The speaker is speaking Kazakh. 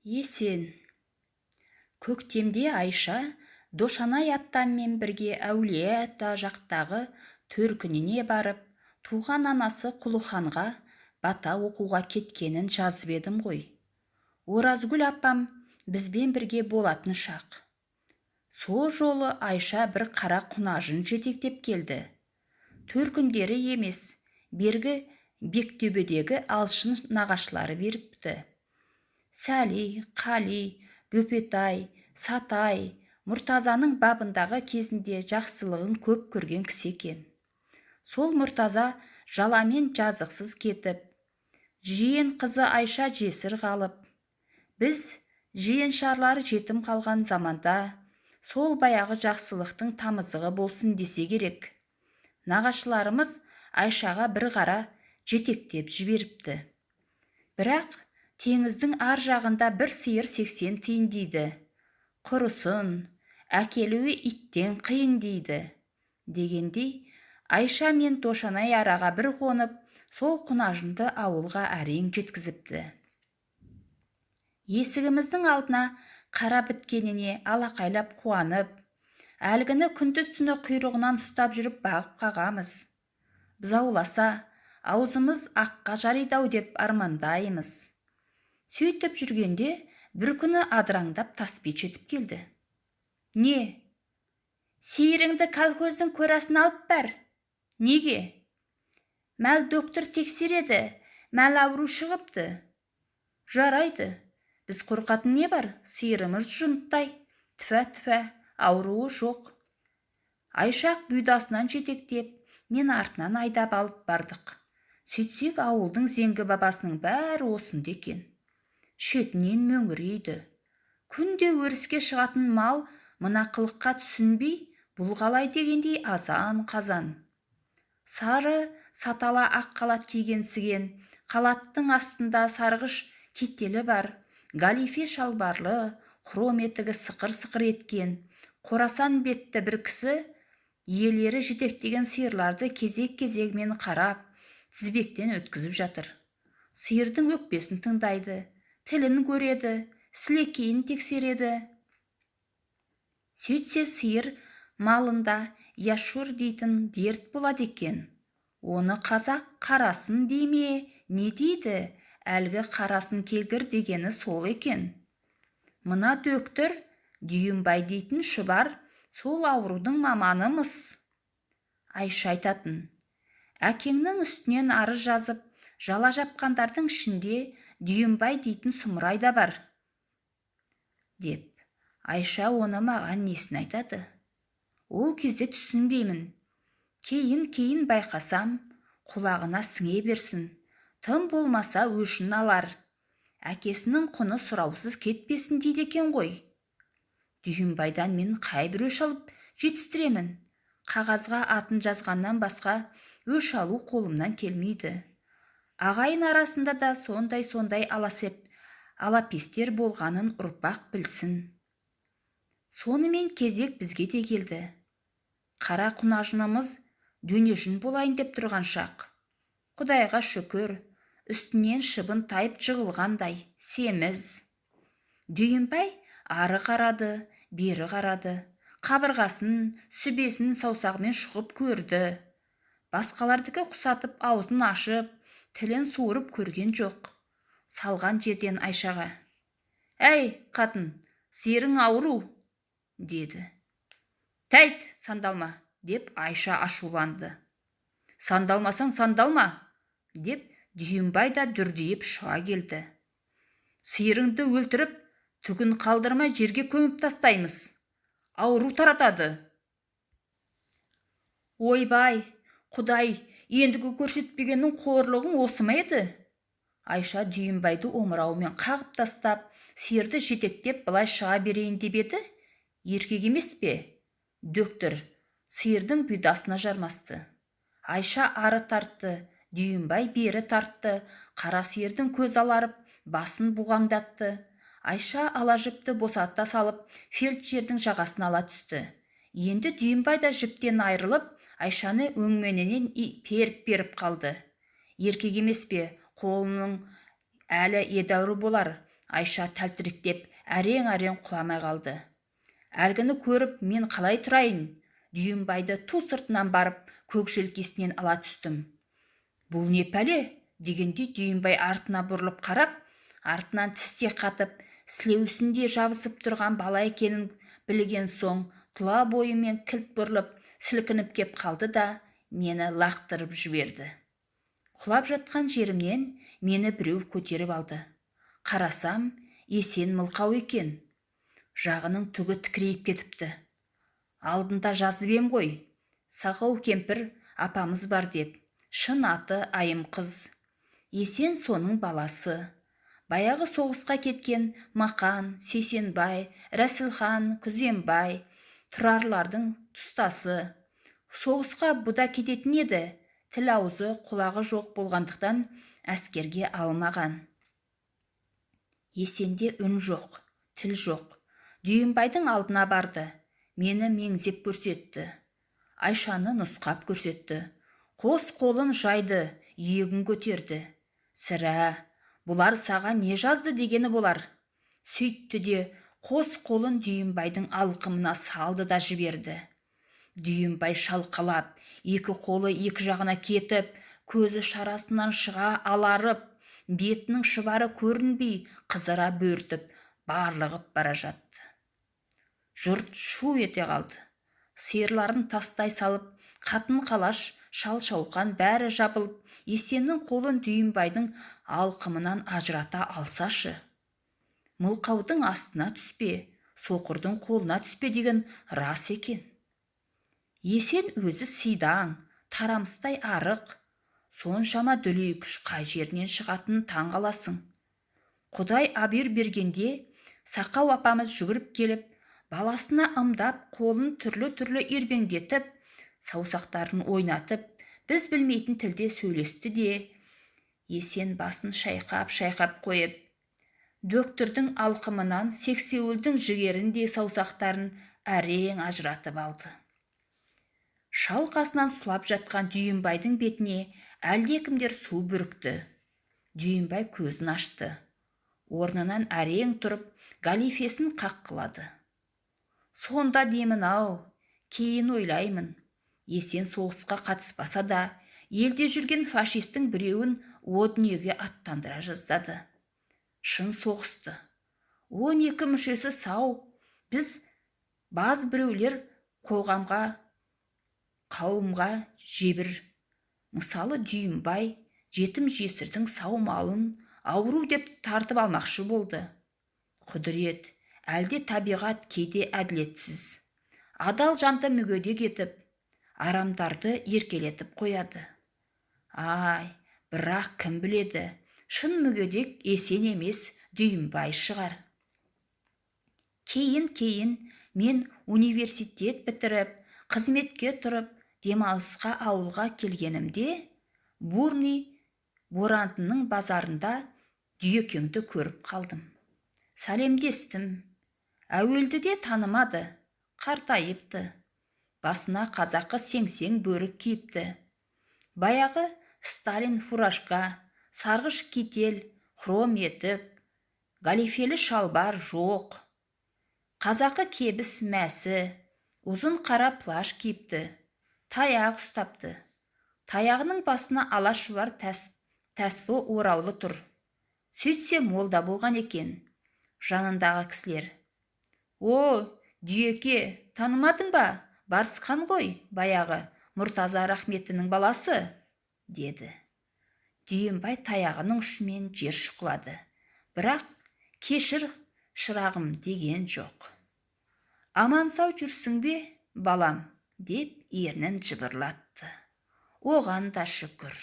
Есен. Көктемде Айша Дошанай атаммен бірге Әулие-Ата жақтағы төркініне барып, туған анасы Құлыханға бата оқуға кеткенін жазып едім ғой. Оразгүл апам бізбен бірге болатын шақ. Со жолы Айша бір қара құнажын жетектеп келді. Төркіндері емес, бергі Бектөбедегі Алшын нағашылары беріпті. Сәли, Қали, Бөпетай, Сатай, Мұртазаның бабындағы кезінде жақсылығын көп көрген кісі екен. Сол Мұртаза жаламен жазықсыз кетіп, жиен қызы Айша жесір қалып, біз жиеншарлары жетім қалған заманда сол баяғы жақсылықтың тамызығы болсын десе керек. Нағашыларымыз Айшаға бір қара жетектеп жіберіпті. Бірақ теңіздің ар жағында бір сиыр 80 тиын дейді. Құрысын, әкелуі иттен қиын дейді. Дегендей, Айша мен Дошанай араға бір қонып, сол құнажынды ауылға әрең жеткізіпті. Есігіміздің алдына қара біткеніне алақайлап қуанып, әлгіні күндіз-түні құйрығынан ұстап жүріп бағып қағамыз. Бұзауласа, аузымыз аққа жариды-ау деп армандаймыз. Сөйтіп жүргенде бір күні адыраңдап таспи жетіп келді. Не? Сиырыңды колхоздың көрасына алып бар. Неге? Мәл доктор тексереді, мәл ауру шығыпты. Жарайды, біз қорқатын не бар, сиырымыз жұнттай, тфә-тфә, ауруы жоқ. Айшақ бұйдасынан жетектеп, мен артынан айдап алып бардық. Сөйтсек, ауылдың зеңгі бабасының бәрі осында екен. Шетінен мөңірейді. Күнде өріске шығатын мал мына қылыққа түсінбей, бұл қалай дегендей азан-қазан. Сары сатала ақ қалат кигенсіген, қалаттың астында сарғыш кителі бар, галифе шалбарлы, хром етігі сықыр-сықыр еткен, қорасан бетті бір кісі иелері жетектеген сиырларды кезек-кезегімен қарап, тізбектен өткізіп жатыр. Сиырдың өкпесін тыңдайды, тілін көреді, сілекейін тексереді. Сөйтсе, сиыр малында яшур дейтін дерт болады екен. Оны қазақ қарасын дей ме, не дейді, әлгі қарасын келгір дегені сол екен. Мына доктор Дүйімбай дейтін шұбар сол аурудың маманымыз. Айша айтатын, әкеңнің үстінен арыз жазып, жала жапқандардың ішінде Дүйімбай дейтін сұмырай да бар, деп. Айша оны маған несін айтады? Ол кезде түсінбеймін. Кейін-кейін байқасам, құлағына сіңе берсін, тым болмаса өшін алар. Әкесінің құны сұраусыз кетпесін дейді екен ғой. Дүйімбайдан мен қай бір өш алып жетістіремін? Қағазға атын жазғаннан басқа өш алу қолымнан келмейді. Ағайын арасында да сондай-сондай алапестер болғанын ұрпақ білсін. Сонымен кезек бізге де келді. Қара құнажынымыз дөнежін болайын деп тұрған шақ. Құдайға шүкір, үстінен шыбын тайып жығылғандай, семіз. Дүйімбай ары қарады, бері қарады, қабырғасын, сүбесін саусағымен шұқып көрді. Басқалардікі құсатып аузын ашып, тілін суырып көрген жоқ. Салған жерден Айшаға: «Әй, қатын, сиырың ауру», деді. «Тәйт, сандалма», деп Айша ашуланды. «Сандалмасаң, сандалма», деп Дүйімбай да дүрдиіп шыға келді. «Сиырыңды өлтіріп, түгін қалдырмай жерге көміп тастаймыз. Ауру таратады». Ойбай, Құдай, ендігі көрсетпегеннің қорлығың осы ма еді? Айша Дүйімбайды омырауымен қағып тастап, сиырды жетектеп былай шыға берейін деп еді, еркек емес пе? Доктор сиырдың бұйдасына жармасты. Айша ары тартты, Дүйімбай бері тартты, қара сиырдың көзі аларып, басын бұғаңдатты. Айша ала жіпті босата салып, фельдшердің жағасын ала түсті. Енді Дүйімбай да жіптен айырылып, Айшаны өңменінен періп-періп қалды. Еркек емес пе, қолының әлі едәуір болар. Айша тәлтіректеп әрең-әрең құламай қалды. Әлгіні көріп мен қалай тұрайын? Дүйімбайды ту сыртынан барып көк желкесінен ала түстім. Бұл не пәле дегенде Дүйімбай артына бұрылып қарап, артынан тістей қатып, сілеусінде жабысып тұрған бала екенін білген соң тұла бойымен кілт бұрылып, сілкініп кеп қалды да мені лақтырып жіберді. Құлап жатқан жерімнен мені біреу көтеріп алды. Қарасам, Есен мылқау екен. Жағының түгі тікірейіп кетіпті. Алдында жазып ем ғой, сақау кемпір апамыз бар деп. Шын аты Айымқыз. Есен соның баласы. Баяғы соғысқа кеткен Мақан, Сейсенбай, Рәсілхан, Күзембай, Тұрарлардың тұстасы. Соғысқа бұда кететін еді, тіл аузы құлағы жоқ болғандықтан әскерге алмаған. Есенде үн жоқ, тіл жоқ. Дүйімбайдың алдына барды, мені меңзеп көрсетті. Айшаны нұсқап көрсетті. Қос қолын жайды, иегін көтерді. Сірә, бұлар саған не жазды дегені болар. Сөйтті де қос қолын Дүйімбайдың алқымына салды да жіберді. Дүйімбай шалқалап, екі қолы екі жағына кетіп, көзі шарасынан шыға аларып, бетінің шұбары көрінбей, қызара бөртіп, барлығып бара жатты. Жұрт шу ете қалды. Сиырларын тастай салып, қатын қалаш, шал-шауқан бәрі жабылып, Есеннің қолын Дүйімбайдың алқымынан ажырата алсашы. Мылқаудың астына түспе, соқырдың қолына түспе деген рас екен. Есен өзі сидаң, тарамыстай арық, соншама дүлей күш қай жерінен шығатынын таң қаласың. Құдай абыр бергенде сақау апамыз жүгіріп келіп, баласына ымдап, қолын түрлі-түрлі ербеңдетіп, саусақтарын ойнатып, біз білмейтін тілде сөйлесті де, Есен басын шайқап-шайқап қойып, доктордың алқымынан сексеуілдің жігеріндей саусақтарын әрең ажыратып алды. Шалқасынан сұлап жатқан Дүйімбайдың бетіне әлдекімдер су бүрікті. Дүйімбай көзін ашты. Орнынан әрең тұрып, галифесін қаққылады. Сонда деймін ау, кейін ойлаймын. Есен соғысқа қатыспаса да, елде жүрген фашистің біреуін о дүниеге аттандыра жаздады. Шын соғысты. 12 мүшесі сау, біз баз біреулер қоғамға, қауымға жебір. Мысалы, Дүйімбай жетім жесірдің сау малын ауру деп тартып алмақшы болды. Құдірет, әлде табиғат кейде әділетсіз. Адал жанды мүгедек етіп, арамдарды еркелетіп қояды. Ай, бірақ кім біледі, шын мүгедек Есен емес, Дүйімбай шығар. Кейін-кейін мен университет бітіріп, қызметке тұрып, демалысқа ауылға келгенімде, Бурни Борандының базарында Дүйекеңді көріп қалдым. Сәлемдестім. Әуелді де танымады, қартайыпты. Басына қазақы сеңсең бөрік киіпті. Баяғы Сталин фуражка, сарғыш китель, хром етік, галифелі шалбар жоқ. Қазақы кебіс мәсі, ұзын қара плащ киіпті, таяқ ұстапты. Таяғының басына ала шұбар тәспі ораулы тұр. Сөйтсе молда болған екен. Жанындағы кісілер: «О, Дүйеке, танымадың ба? Барысқан ғой, баяғы Мұртаза Рахметінің баласы», деді. Дүйімбай таяғының ұшымен жер шұқылады. Бірақ кешір, шырағым деген жоқ. Аман-сау жүрсің бе, балам, деп ернін жыбырлатты. Оған да шүкір.